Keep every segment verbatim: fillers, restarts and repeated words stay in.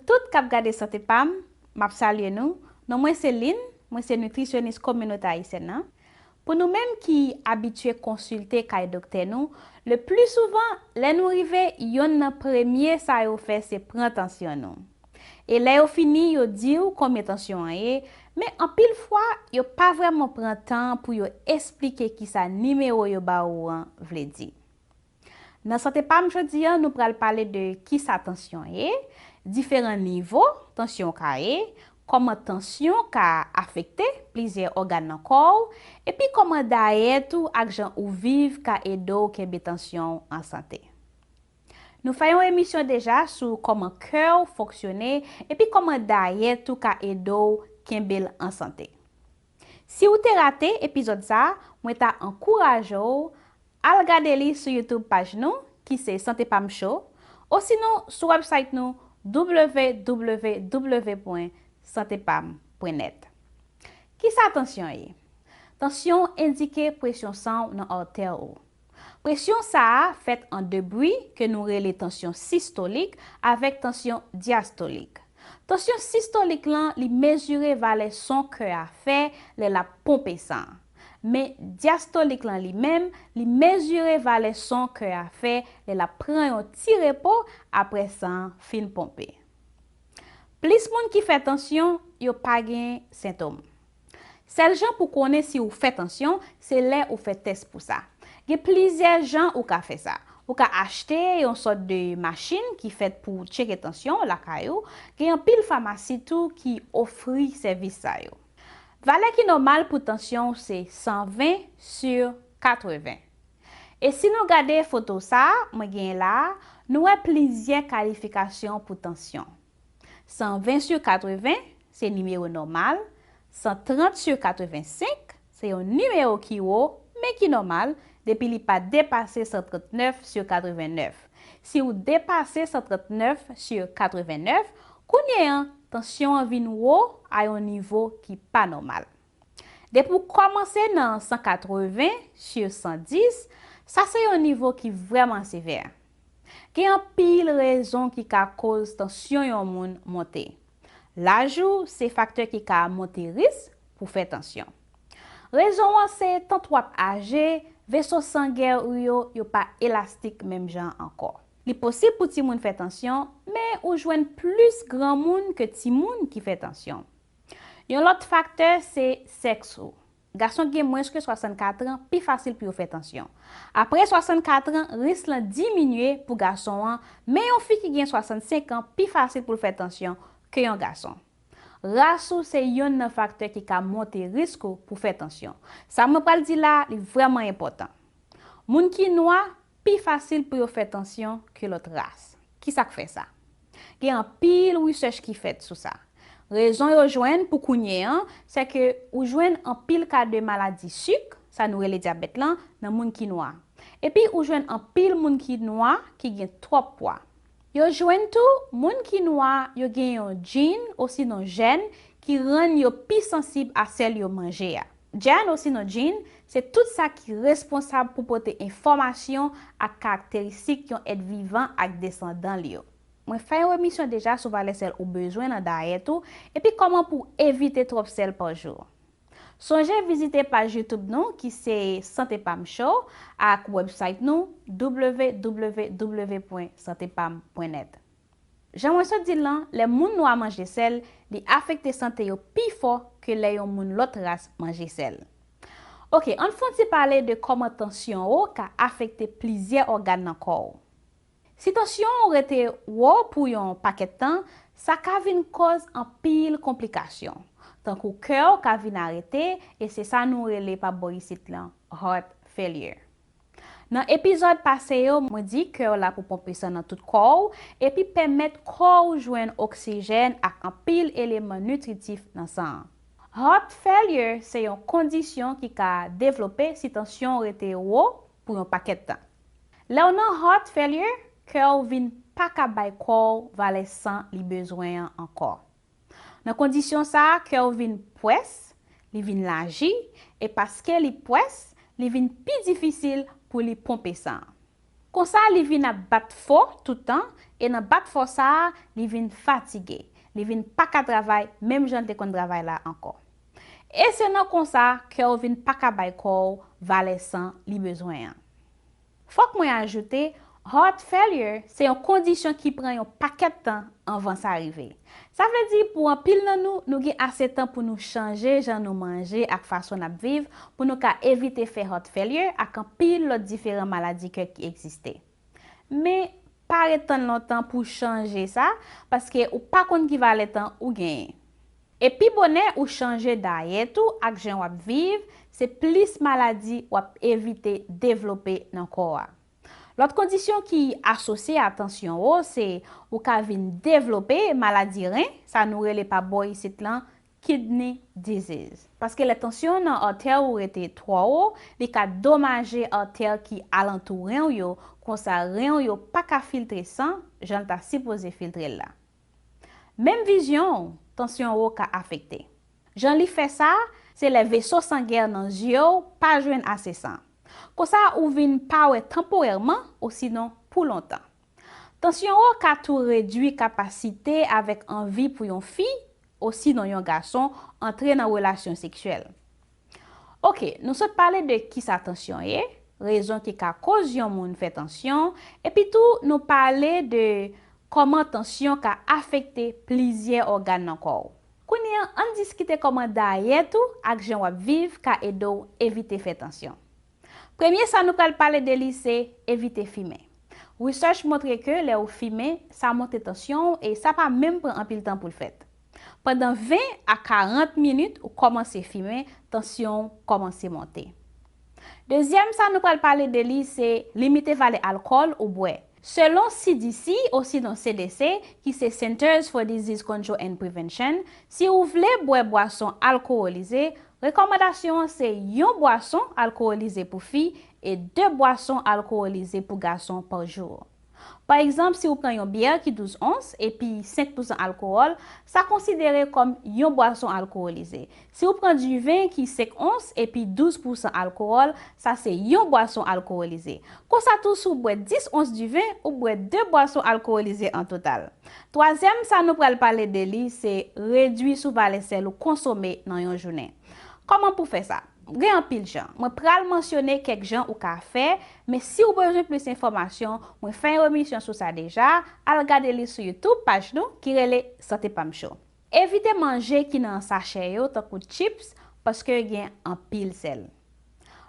Tout k ap gade Sante Pa m, m ap salye nou. Non mwen se Lynn, mwen se nitrisyonis kominote ayisyèn nan. Pou nou menm ki abitye konsilte kay doktè nou, le pli souvan, lè nou rive, yonn nan premye sa yo fè se pran tansyon nou. E lè yo fini, yo di w konbyen tansyon an ye, men anpil fwa, yo pa vrèman pran tan pou yo esplike kisa nimewo yo ba ou an vle di. Nan Sante Pa m jodi a, nou pral pale de kisa tansyon ye, diferan nivo tansyon w ka ye, kòman tansyon ka afekte plizyè ògàn nan kò w, epi kòman dayèt ou ak jan ou viv ka ede w kenbe tansyon w an sante. Nou fè yon emisyon deja sou kòman kè w fonksyone epi kòman dayèt ou ka ede w kenbe l an sante. Si w te rate epizòd sa a, mwen ta ankouraje w al gade li sou YouTube paj nou, ki se Sante Pa m Show, osinon sou website nou, w w w pwen sante pa m pwen nèt. Kisa tansyon ye? Tansyon endike presyon san w nan artè ou. Presyon sa a fèt an de bri ke nou rele tansyon sistolik avèk tansyon dyastolik. Tansyon sistolik lan, li mezire valè son kè a fè lè l ap ponpe san an. Men dyastolik lan li menm, li mezire valè son kè a fè lè l ap pran yon ti repo apre san an fin ponpe. Plis moun ki fè tansyon, yo pa gen sentòm. Sèl jan pou konnen si ou fè tansyon, se lè ou fè tès pou sa. Gen plizyè jan ou ka fè sa. Ou ka achte yon sòt de machin ki fèt pou tcheke tansyon lakay ou. Gen anpil famasi tou ki ofri sèvis sa yo. Valè ki nòmal pou tansyon w se san ven sur katreven. E si nou gade foto sa a mwen genyen la a, nou wè plizyè kalifikasyon pou tansyon. San ven sur katreven se nimewo nòmal, san trant sur katrevensenk se yon nimewo ki wo, men ki nòmal, depi li pa depase san trant nèf sur katreven nèf. Si w depase san trant nèf sur katreven nèf, kounye an, tansyon an vin wo a yon nivo ki pa nòmal. Depi w kòmanse nan san katreven sur san dis, sa se yon nivo ki vrèman sevè. Gen anpil rezon ki ka koz tansyon yon moun monte. Laj ou se faktè ki ka monte risk pou fè tansyon. Rezon an se, tan w ap aje, veso sangè ou yo, yo pa elastik menm jan ankò. Li posib pou timoun fè tansyon, men ou jwenn plis granmoun ke timoun ki fè tansyon. Yon lòt faktè se sèks ou. Gason ki gen mwens ke swasannkat an pi fasil pou yo fè tansyon. Apre swasannkat an, risk lan diminye pou gason an, men yon fi ki gen swasannsenk an pi fasil pou l fè tansyon ke yon gason. Ras ou se yonn nan faktè ki ka monte risk ou pou fè tansyon. Sa mwen pral di la, li vrèman enpòtan. Moun ki nwa pi fasil pou yo fè tansyon ke lòt ras. Ki sa k fè sa? Gen anpil research ki fèt sou sa. Rezon yo jwenn pou kounye an, se ke ou jwenn anpil ka de maladi sik, sa nou rele dyabèt lan, nan moun ki nwa. Epi ou jwenn anpil moun ki nwa ki gen twòp pwa. Yo jwenn tou, moun ki nwa, yo gen yon jin osinon jèn ki rann yo pi sansib a sèl yo manje a. Jèn osinon jin, se tout sa ki responsab pou pote enfòmasyon ak karakteristik yon èt vivan ak desandan l yo. Mwen fè yon emisyon deja sou valè sèl ou bezwen nan dayèt ou, epi kòman pou w evite twòp sèl pa jou. Sonje vizite paj YouTube nou ki se Sante Pa m Show ak website nou, w w w pwen sante pa m pwen nèt. Jan mwen sot di l lan, lè moun nwa manje sèl, li afekte sante yo pi fò ke lè yon moun lòt ras manje sèl. Oke, ann fè yon ti pale de kòman tansyon ou ka afekte plizyè ògàn nan kò w. Si tansyon ou rete wo pou yon pakèt tan, sa ka vin koz anpil konplikasyon, tankou kè w ka vin arete, e se sa nou rele pa bò isit lan heart failure. Nan epizòd pase yo, mwen di kè w la pou ponpe san nan tout kò w, epi pèmèt kò w jwenn oksijèn ak anpil eleman nitritif nan san an. Heart failure se yon kondisyon ki ka devlope si tansyon w rete wo pou yon pakèt tan. Lè w nan heart failure, kè w vin pa ka bay kò w valè san li bezwen an ankò. Nan kondisyon sa a, kè w vin pwès, li vin laji, e paske li pwès, li vin pi difisil pou li ponpe san an. Konsa, li vin ap bat fò tout tan, e nan bat fò sa a, li vin fatige. Li vin pa ka travay menm jan l te konn travay la ankò. E se nan konsa, kè w vin pa ka bay kò w valè san li bezwen an. Fòk mwen ajoute, heart failure se yon kondisyon ki pran yon pakèt tan anvan sa rive. Sa vle di, pou anpil nan nou, nou gen ase tan pou nou chanje jan nou manje ak fason n ap viv, pou nou ka evite fè heart failure ak anpil lòt diferan maladi kè ki egziste. Men, pa ret tann lontan pou w chanje sa, paske ou pa konn ki valè tan ou genyen. E pi bonè ou chanje dayèt ou ak jan w ap viv, se plis maladi w ap evite devlope nan kò a. Lòt kondisyon ki asosye a tansyon wo, se ou ka vin devlope maladi ren, sa nou rele pa bò isit lan kidney disease. Paske lè tansyon nan atè ou rete twò wo, li ka domaje atè ki alantou ren w yo, konsa ren w yo pa ka filtre san jan l ta sipoze filtre l la. Menm vizyon w, tansyon wo ka afekte. Jan li fè sa, se lè veso sangè nan zye w pa jwenn ase san. Konsa, ou vin pa wè tanporèman osinon pou lontan. Tansyon wo ka tou redui kapasite avèk anvi pou yon fi osinon yon gason antre nan relasyon seksyèl. Oke, nou sot pale de kisa tansyon ye, rezon ki ka koz yon moun fè tansyon, epi tou nou pale de kòman tansyon ka afekte plizyè ògàn nan kò w. Kounye a, ann diskite kòman dayèt ou ak jan w ap viv ka ede w evite fè tansyon. Premye sa nou pral pale de li se evite fimen. Research montre ke lè ou fimen, sa monte tansyon w e sa pa menm pran anpil tan pou l fèt. Pandan ven a karant minit ou kòmanse fimen, tansyon w kòmanse monte. Dezyèm sa nou pral pale de li se limite valè alkòl ou bwè. Selon C D C osinon C D C, ki se Centers for Disease Control and Prevention, si ou vle bwè bwason alkowolize, rekòmandasyon an se yon bwason alkowolize pou fi e de bwason alkowolize pou gason pa jou. Pa egzanp, si ou pran yon byè ki douz ons epi senk pousan alkowòl, sa konsidere kòm yon bwason alkowolize. Si ou pran diven ki senk ons epi douz pousan alkowòl, sa se yon bwason alkowolize. Konsa tou, si w bwè dis ons diven, ou bwè de bwason alkowolize an total. Twazyèm sa nou pral pale de li, se redui sou valè sèl ou konsome nan yon jounen. Kòman pou fè sa? Gen anpil jan. Mwen pral mansyone kèk jan ou ka fè, men si w bezwen plis enfòmasyon, mwen fè yon emisyon sou sa deja, al gade li sou YouTube, paj nou, ki rele Sante Pa M Cho. Evite manje ki nan sachè yo, tankou chips, paske yo gen anpil sèl.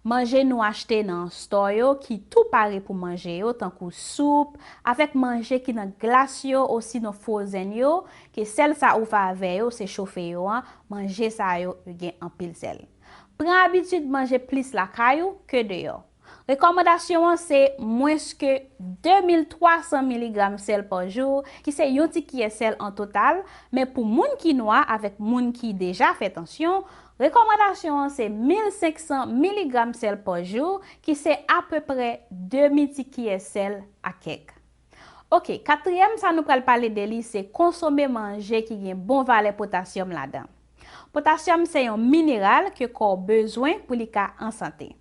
Manje nou achte nan stò yo, ki tou pare pou manje yo, tankou soup, avèk manje ki nan glas yo, osinon frozen yo, ke sèl sa ou fè avè yo, se chofe yo an, manje sa yo, yo gen anpil sèl. Pran abitid manje plis lakay ou ke deyò. Rekòmandasyon an se mwens ke de mil twa san miligram sèl pa jou, ki se yon ti kiyè sèl an total, men pou moun ki nwa avèk moun ki deja fè tansyon, rekòmandasyon an se mil senk san miligram sèl pa jou, ki se apeprè demi ti kiyè sèl a kèk. Oke, katriyèm sa nou pral pale de li se konsome manje ki gen bon valè potasyòm ladan. Potasyòm se yon mineral ke kò w bezwen pou li ka an sante.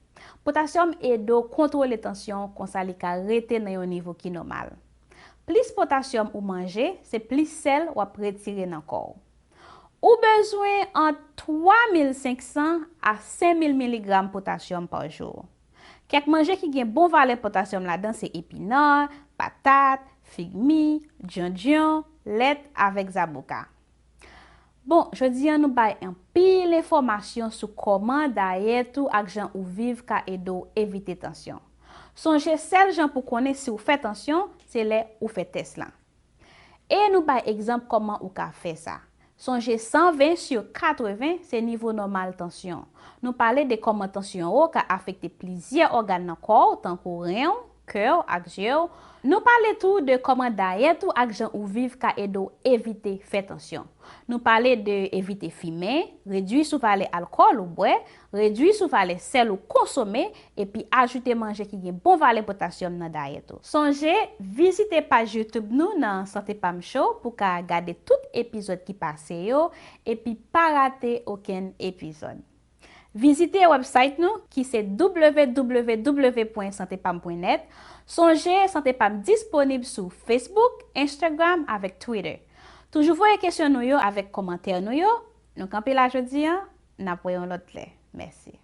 Potasyòm ede w kontwole tansyon w, konsa li ka rete nan yon nivo ki nòmal. Plis potasyòm ou manje, se plis sèl w ap retire nan kò w. Ou bezwen ant twa mil senk san a senk mil miligram potasyòm pa jou. Kèk manje ki gen bon valè potasyòm ladan se epinè, patat, figmi, djondjon, lèt avèk zaboka. Bon, jodi a nou bay anpil enfòmasyon sou kòman dayèt ou ak jan ou viv ka ede w evite tansyon. Sonje, sèl jan pou konnen si w fè tansyon, se lè ou fè tès lan. E nou bay egzanp kòman ou ka fè sa. Sonje, san ven sou katreven se nivo nòmal tansyon. Nou pale de kòman tansyon wo ka afekte plizyè ògàn nan kò w, tankou ren w, kè w ak zye w. Nou pale tou de kòman dayèt ou ak jan ou viv ka ede w evite fè tansyon. Nou pale de evite fimen, redui sou valè alkòl ou bwè, redui sou valè sèl ou konsome, epi ajoute manje ki gen bon valè potasyòm nan dayèt ou. Sonje, vizite paj YouTube nou nan Sante Pa M Cho pou ka gade tout epizòd ki pase yo, epi pa rate okenn epizòd. Vizite website nou ki se w w w pwen sante pam pwen nèt. Sonje, Sante Pam disponib sou Facebook, Instagram avèk Twitter. Toujou voye kesyon nou yo avèk kòmantè nou yo. Nou kanpe la jodi a, n ap wè yon lòt lè. Mèsi.